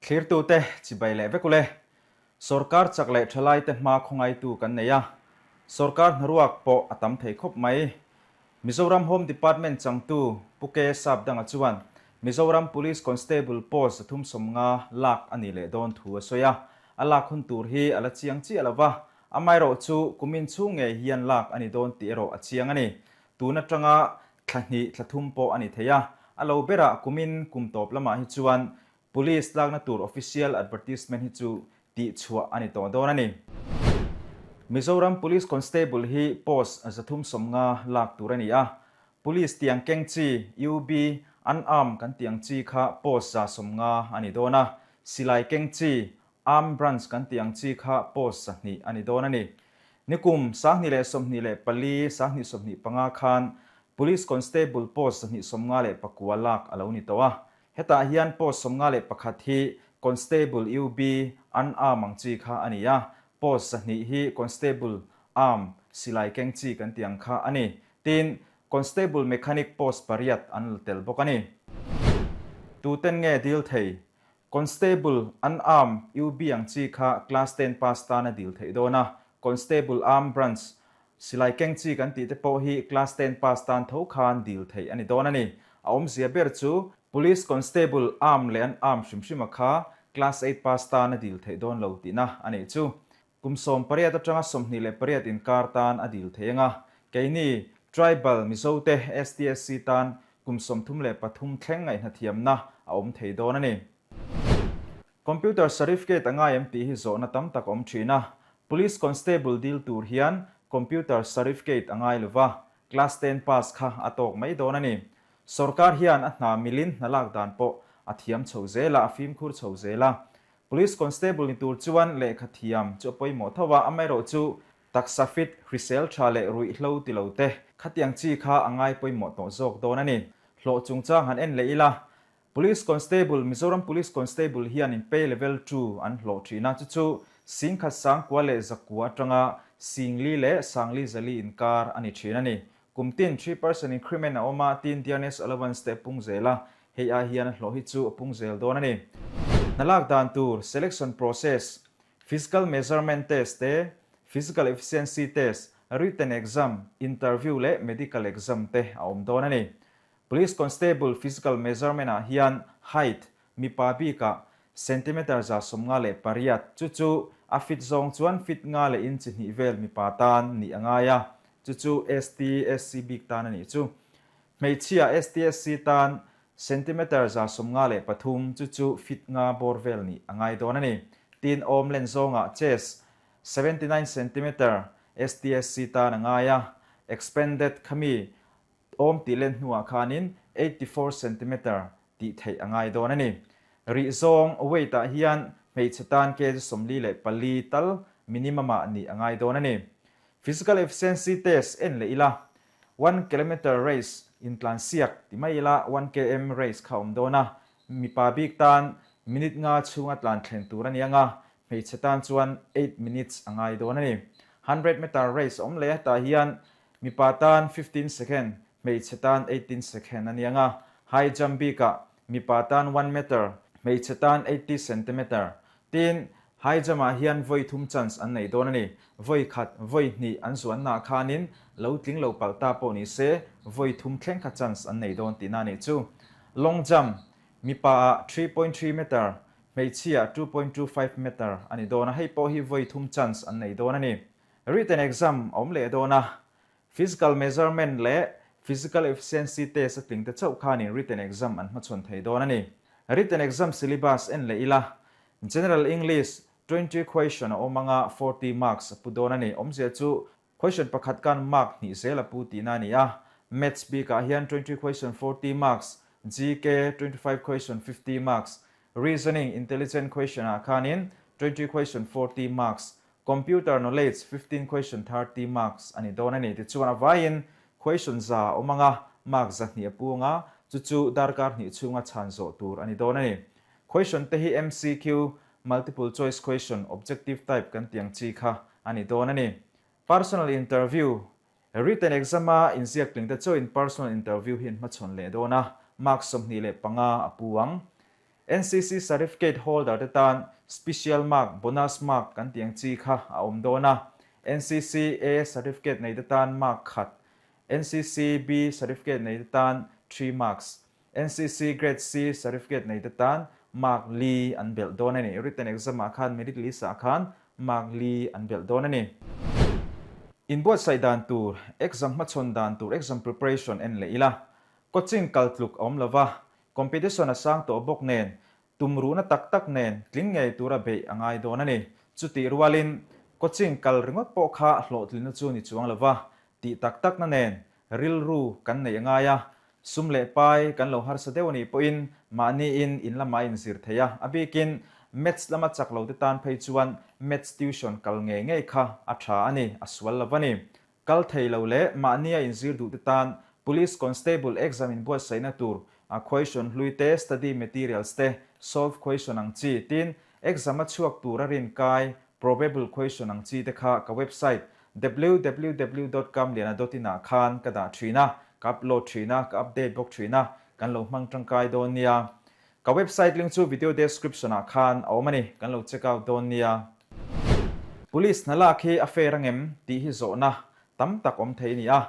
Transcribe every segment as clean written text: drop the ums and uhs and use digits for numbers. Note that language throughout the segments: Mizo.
Thlirtute chibai leh vek ule. Sorkar chak leh thalaite hma khawngaitu kan nei a, sorkar hnaruak pawh a tam thei khawp mai. Mizoram Home Department changtu Pu Ke Sapdanga chuan Mizoram Police Constable post 350 lak a nih leh dawn thu a sawi a, a lak hun tur hi a la chiang chiah lo va, amaherawhchu kumin chhung ngei hian lak a ni dawn tih erawh a chiang a ni. Tun atanga thla hnih thla thum pawh a ni thei a, a lo berah kumin kum tawp lamah hi chuan Police lakna tur official advertisement hi chu tih chhuah a ni tawh dawn a ni. Mizoram Police Constable hi post 350 lak tur a ni a, Police tiang keng chi, UB, unarmed kan tih ang chi kha post 150 a ni dawn a, silai keng chi, Armed Branch kan tih ang chi kha post 200 a ni dawn a ni. Nikum 2024, 2025 khan Police Constable post 259 lak a lo ni tawh a, Hetah hian post 51 hi Constable UB unarm ang chi kha a ni a, post 200 hi Constable arm silai keng chi kan tih ang kha a ni. Tin, Constable Mechanic post pariat an la tel bawk a ni. Tuten nge dil thei? Constable unarm UB ang chi kha Class ten pass tan a dil theih dawn a, Constable arm branch Silai keng chi kan tih te pawh hi class ten pass tan tho khan dil theih a ni dawn a ni. A awmzia ber chu Police Constable arm leh an arm hrim hrima kha class eight pass tan a dil theih dawn lo tihna a nih chu. Kum 18 atanga 28 inkar tan a dil theih anga keini Tribal Mizo te STSC tan kum 33 thleng ngaihhnathiamna a awm thei dawn a ni. Computer Certificate a ngai em tih hi zawhna tam tak awm thin a, Police Constable dil tur hian Computer Certificate a ngai lova, Class ten pass kha a tawk mai dawn a ni. Sorkar hian a hna milin hna lak dan pawh a thiam chho zel a, a fimkhur chho zel a. Police Constable ni tur chuan lehkha thiam chu a pawimawh tho a, amaherawhchu taksa fit, hrisel tha leh ruihhlo ti lo te khatiang chi kha a ngai pawimawh tawh zawk dawn a ni. Hlawh chungchang han en leh ila, Police Constable, Mizoram Police Constable hianin pay level two an hlawh thin a, chu chu 10,000 sangkua leh zakua atanga 4000 leh sangli zali inkar a ni thin a ni. Kum tin 3% increment a awm a, tin dearness allowance te a pung zel a, hei ai hian a hlawh hi chu a pung zel dawn a ni. Hna lak dan tur, selection process, physical measurement test te, physical efficiency test, written exam, interview leh medical exam te a awm dawn a ni. Police Constable physical measurement ah hian height, mipa bikah, centimeter 158, chu chu a fit zawng chuan fit nga leh inch hnih vel mipa tan nih a ngai a, chu chu ST, SC bik tan a nih chu. Hmeichhia ST, SC tan centimeter 153, chu chu fit nga bawr vel nih a ngai dawn a ni. Tin, awm len zawngah chest, 79 centimeter, ST, SC tan a ngai a, expanded khami Awm tih len hnuah khanin 84 centimeter tih theih a ngai dawn a ni. Rih zawng, weight, ah hian hmeichhe tan kg 44 tal minimum ah nih a ngai dawn a ni. Physical efficiency test en leh ila, one kilometer race intlansiak ti mai ila one km race kha awm dawn a, mipa bik tan minute nga chhunga tlan thlen tur a ni anga, hmeichhe tan chuan eight minutes a ngai dawn a ni. Hundred meter race awm leh tah hian Mipa tan 15 second, hmeichhe tan 18 second a ni ang a, high jump bikah mipa tan one meter, hmeichhe tan 80 centimeter. Tin, high jump ah hian vawi thum chance an nei dawn a ni. Vawi khat, vawi hnih an zuannaah khanin lo tling lo palh ta pawh ni se, vawi thum thleng kha chance an nei dawn tihna a nih chu. Long jump, mipa ah 3.3 meter, hmeichhia 2.25 meter a ni dawn a, hei pawh hi vawi thum chance an nei dawn a ni. Written exam a awm leh dawn a, physical measurement leh physical efficiency test a tling te chauh khanin written exam an hmachhawn thei dawn a ni. Written exam syllabus en leh ila, General English 20 question a awm anga 40 marks a pu dawn a ni. Awmzia chu question pakhat khan mark hnih zel a pu tihna a ni a. Maths bikah hian 20 question 40 marks, GK 25 question 50 marks, Reasoning intelligent question ah khanin 20 question 40 marks, Computer knowledge 15 question 30 marks a ni dawn a ni. Tichuan a vaiin question za a awm ang a, mark 200 a pu ang a, chu chu darkar hnih chhunga chhan zawh tur a ni dawn a ni. Question te hi MCQ, multiple choice question, objective type kan tih ang chi kha a ni dawn a ni. Personal interview, Written exam a inziak tling te chauhin personal interview hi an hmachhawn leh dawn a, mark 25 a pu ang. NCC Certificate holder te tan Special Mark, Bonus Mark kan tih ang chi kha a awm dawn a. NCC A Certificate nei te tan mark khat, NCC B Certificate nei te tan 3 marks, NCC Grade C Certificate nei te tan mark li an belh dawn a ni. Written exam ah khan merit list ah khan mark li an belh dawn a ni. Inbuatsaih dan tur, exam hmachhawn dan tur, exam preparation en leh ila. Coaching kal tluk a awm lova, Competition a sang tawh bawk nen, tumruhna tak tak nen tling ngei tura beih a ngai dawn a ni. Chutih rualin, coaching kal ringawt pawh kha hlawhtlinna chu ni chuang lova, tih tak takna nen rilru kan neih a ngai a, sum leh pai kan lo harsa deuh a nih pawhin mahniin in lamah a inzir thei a, a bikin Maths lama chak lote tan phei chuan Maths tuition kal ngei ngei kha a tha a ni, a sual lo a ni. Kal thei lo leh mahnia inzir duhte tan Police Constable exam inbuatsaihna tur a question hlui te, study materials te, solve question ang chi, tin, exam a chhuak tur a rin kai, probable question ang chi te kha ka website www dot kamliana dot in ah khan ka dah thin a, ka upload thin a, ka update bawk thin a, kan lo hmang tangkai dawn nia. Ka website link chu video description ah khan a awm a ni, kan lo check out dawn nia. Police hna lak hi a fair angem tih hi zawhna tam tak awm thei a ni a.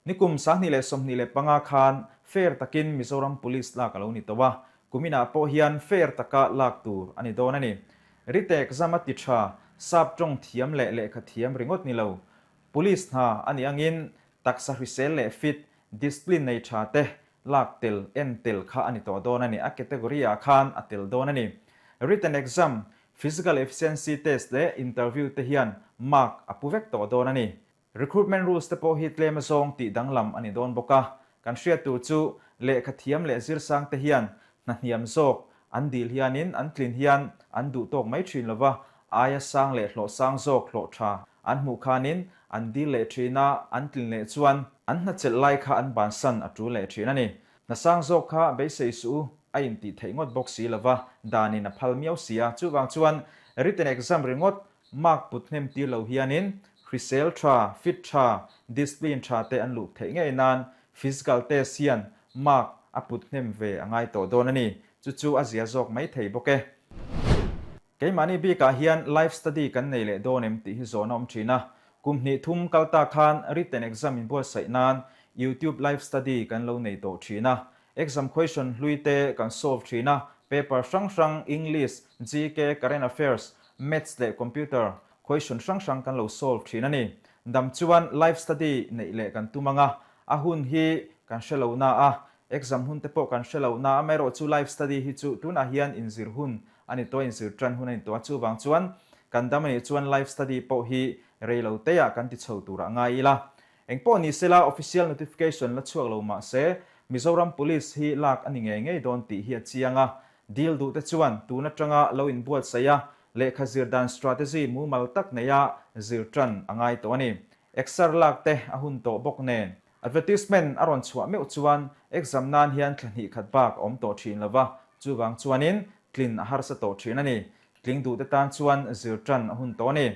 Nikum 2025 khan fair takin Mizoram Police lak a lo ni tawh a, kuminah pawh hian fair taka lak tur a ni dawn a ni. Rite exam a ti tha, sap tawng thiam leh lehkha thiam ringawt ni lo. Police hna a nih angin taksa hrisel leh fit, discipline nei tha te lak tel, en tel kha a ni tawh dawn a ni. A category ah khan a tel dawn a ni. Written exam, physical efficiency test leh interview te hian mark a pu vek tawh dawn a ni. Recruitment rules te pawh hi tlem azawng tih danglam a ni dawn bawk a. Kan hriat tur chu lehkha thiam leh zirsang te hian hna hniam zawk an dil hianin an tlin hian an duh tawk mai thin lova, aia sang leh hlawh sang zawk hlawh tha an hmuh khanin an dil leh thin a, an tlin leh chuan an hna chelh lai kha an bansan a tul leh thin a ni. Hna sang zawk kha beisei suh u, a intih theih ngawt bawk si lova, danin a phal miau si a, chuvang chuan written exam ringawt mark put hnem tir lo hianin hrisel tha, fit tha, discipline tha te an luh theih ngei nan physical test hian mark a put hnem ve a ngai tawh dawn a ni. Chu chu a zia zawk mai thei bawk e. Keimahni bikah hian life study kan nei leh dawn em tih hi zawhna awm thin a. Kum hnih thum kal ta khan written exam inbuatsaih nan YouTube life study kan lo nei tawh thin a. Exam question hlui te kan solve thin a, paper hrang hrang English, GK, Current Affairs, Maths leh Computer question hrang hrang kan lo solve thin a ni. Dam chuan life study neih leh kan tum ang a, a hun hi kan hre lo na a, exam hun te pawh kan hre lo na, amaherawhchu life study hi chu tunah hian inzir hun a ni tawh a, inzir tan hun a ni tawh a, chuvang chuan kan dam a nih chuan life study pawh hi rei lo teiah kan ti chho turah ngai ila. Engpawh ni sela official notification la chhuak lo mah se, Mizoram Police hi lak a ni ngei ngei dawn tih hi a chiang a. Deal duh te chuan tun atanga lo inbuatsaih a, lehkha zir dan strategy mumal tak neia zir tan a ngai tawh a ni. Exer lak te a hun tawh bawk nen. Advertisement a rawn chhuah meuh chuan exam nan hian thla hnih khat bak a awm tawh thin lova, chuvang chuanin tlin a harsa tawh thin a ni. Tling duhte tan chuan zir tan a hun tawh a ni.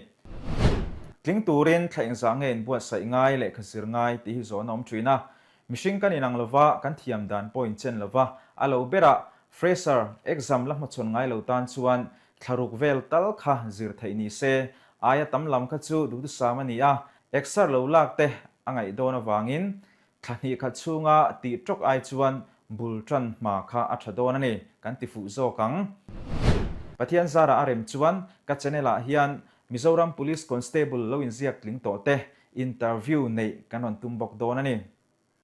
Tling turin thla engzah nge inbuatsaih ngai lehkha zir ngai tih hi zawhna awm thin a. Mihring kan inang lova, kan thiam dan pawh inchen lova, a lo berah fresher exam la hmachhawn ngai lo tan chuan thla ruk vel tal kha zir theih ni se, aia tam lam kha chu duhthusam a ni a, exer lo lak te a ngaih dawn avangin Thla hnih khat chhunga tih tawk ai chuan bul tan hma kha a tha dawn a ni, kan ti fuh zawk ang. Pathian zarah a rem chuan ka channel ah hian Mizoram Police Constable lo inziak tling tawh te interview neih kan rawn tum bawk dawn a ni.